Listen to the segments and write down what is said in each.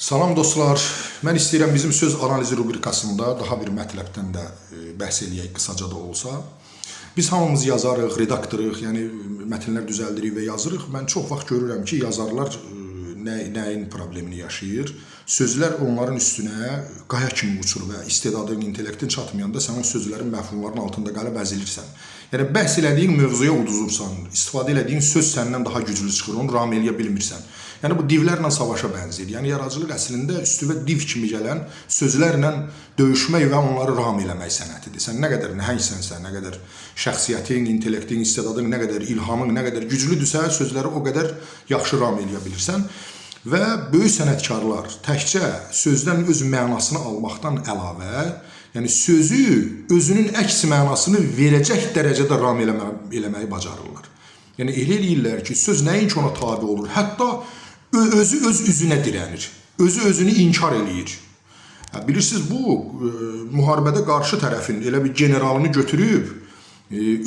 Salam dostlar. Mən istəyirəm bizim söz analizi rubrikasında daha bir mətləbdən də bəhs eləyək, qısaca da olsa. Biz hamımız yazarıq, redaktoruq, yəni mətnlər düzəldirik və yazırıq. Mən çox vaxt görürəm ki, yazarlar nəyin problemini yaşayır. Sözlər onların üstünə qaya kimi uçur və istedadın, intellektin çatmayanda sən o sözlərin məfhumların altında qalıb əzilirsən. Yəni bəhs elədiyin mövzuya uduzursan, istifadə elədiyin söz səndən daha güclü çıxır, onu ram eləyə bilmirsən. Yəni bu divlərlə savaşa bənzəyir. Yəni yaradıcılıq əslində üstünə div kimi gələn sözlərlə döyüşmək və onları ram eləmək sənətidir. Sən nə qədər nəhəngsənsə, nə qədər şəxsiyyətin, intellektin, istedadın, nə qədər ilhamın, nə qədər güclüdürsə, sözləri o qədər yaxşı ram eləyə bilirsən. Və böyük sənətkarlar təkcə sözdən öz mənasını almaqdan əlavə, yəni sözü özünün əks mənasını verəcək dərəcədə ram eləməyi bacarırlar. Yəni elə eləyirlər ki, söz nəinki ona tabe olur, hətta özü öz üzünə dirənir. Özü özünü inkar eləyir. Hə, bilirsiniz bu müharibədə qarşı tərəfin elə bir generalını götürüb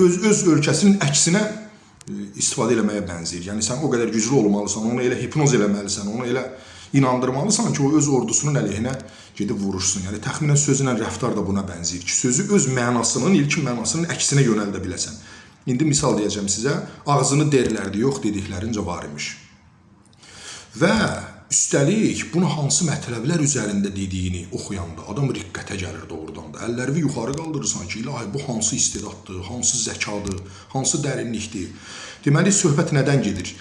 öz ölkəsinin əksinə istifadə eləməyə bənzəyir. Yəni sən o qədər güclü olmalısan, onu elə hipnoz eləməlisən, onu elə inandırmalısan ki, o öz ordusunun əleyhinə gedib vuruşsun. Yəni təxminən sözlə rəftar da buna bənzəyir ki, sözü öz mənasının, ilkin mənasının əksinə yönəldə biləsən. İndi misal deyəcəm sizə, ağzını derlərdi, yox dediklərincə var imiş. Və üstəlik bunu hansı mətləblər üzərində dediyini oxuyanda adam riqqətə gəlir doğrudan da. Əllərini yuxarı qaldırırsan ki, ilahi bu hansı istedaddır, hansı zəkadır, hansı dərinlikdir. Deməli söhbət nədən gedir?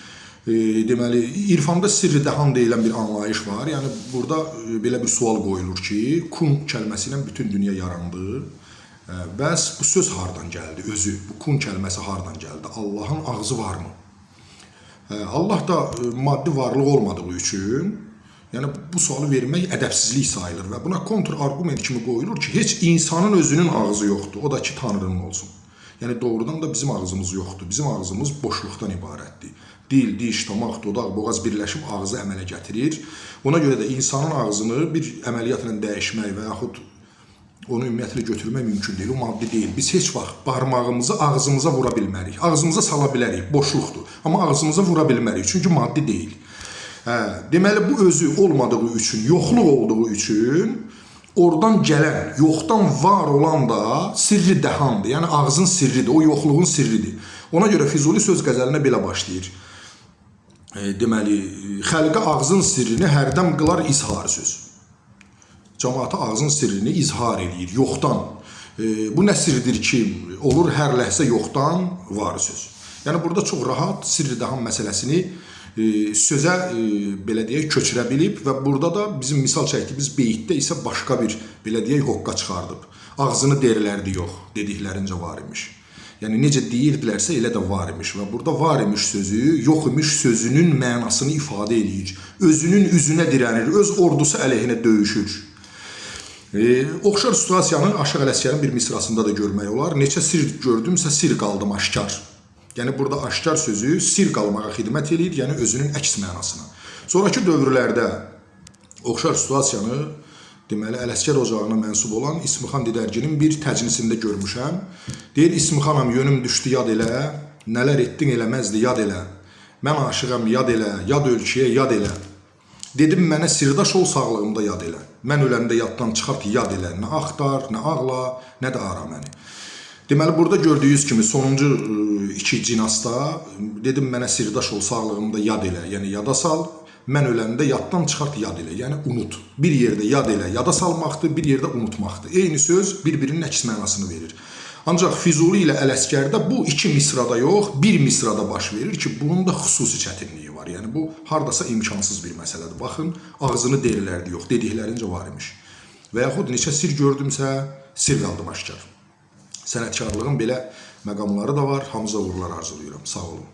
Deməli irfanda sirri dəhan deyilən bir anlayış var. Yəni burada belə bir sual qoyulur ki, kun kəlməsi ilə bütün dünya yarandı. Bəs bu söz hardan gəldi özü? Bu kun kəlməsi hardan gəldi? Allahın ağzı varmı? Allah da maddi varlıq olmadığı üçün, yəni bu sualı vermək ədəbsizlik sayılır və buna kontr arqument kimi qoyulur ki, heç insanın özünün ağzı yoxdur, o da ki Tanrının olsun. Yəni doğrudan da bizim ağzımız yoxdur. Bizim ağzımız boşluqdan ibarətdir. Dil, diş, damaq, dodaq, boğaz birləşib ağzı əmələ gətirir. Ona görə də insanın ağzını bir əməliyyatla dəyişmək və yaxud onu ümumiyyətlə götürmək mümkün deyil. O maddi deyil. Biz heç vaxt barmağımızı ağzımıza vura bilmərik. Ağzımıza sala bilərik, boşluqdur. Amma ağzımıza vura bilmərik, çünki maddi deyil. Hə, deməli bu özü olmadığı üçün, yoxluq olduğu üçün oradan gələn, yoxdan var olan da sirri dəhandır. Yəni ağzın sirridir, o yoxluğun sirridir. Ona görə Füzuli söz qəzəlinə belə başlayır. Deməli, xəlqə ağzın sirrini hərdəm qılar izhar söz. Camaata ağzın sirrini izhar eləyir, yoxdan. Bu nə sirdir ki, olur hər ləhzə yoxdan var söz. Yəni burada çox rahat sirri dəhan məsələsini sözə belə deyək köçürə bilib və burada da bizim misal çəkdiyimiz beytdə isə başqa bir belə deyək hoqqa çıxardıb. Ağzını derlərdi yox, dediklərincə var imiş. Yəni necə deyirdilərsə elə də var imiş və burada var imiş sözü yox imiş sözünün mənasını ifadə eləyir. Özünün üzünə dirənir, öz ordusu əleyhinə döyüşür. Oxşar situasiyanı Aşıq Ələsgərin bir misrasında da görmək olar. Neçə sir gördümsə sir qaldım aşkar. Yəni burada aşkar sözü sir qalmağa xidmət eləyir, yəni özünün əks mənasına. Sonrakı dövrlərdə oxşar situasiyanı deməli Ələsgər ocağına mənsub olan İsmixan Didərginin bir təcnisində görmüşəm. Deyir İsmixanam yönüm düşdü yad elə, nələr etdin eləməzdi yad elə. Mən aşığam yad elə, yad ölkəyə yad elə. Dedim mənə sirdaş ol sağlığımda yad elə. Mən öləndə yaddan çıxart yad elə. Nə axtar, nə ağla, nə də ara məni. Deməli burada gördüyünüz kimi sonuncu iki cinasda dedim mənə sirdaş ol sağlığımda yad elə, yəni yada sal. Mən öləndə yaddan çıxart yad elə, yəni unut. Bir yerdə yad elə, yada salmaqdır, bir yerdə unutmaqdır. Eyni söz bir-birinin əks mənasını verir. Ancaq Füzuli ilə Ələsgərdə bu iki misrada yox, bir misrada baş verir ki, bunun da xüsusi çətinliyi var. Yəni bu hardasa imkansız bir məsələdir. Baxın, ağzını derlərdi yox, dediklərincə var imiş. Və yaxud neçə sir gördümsə, sir qaldım aşkar. Sənətkarlığın belə məqamları da var. Hamınıza uğurlar arzulayıram. Sağ olun.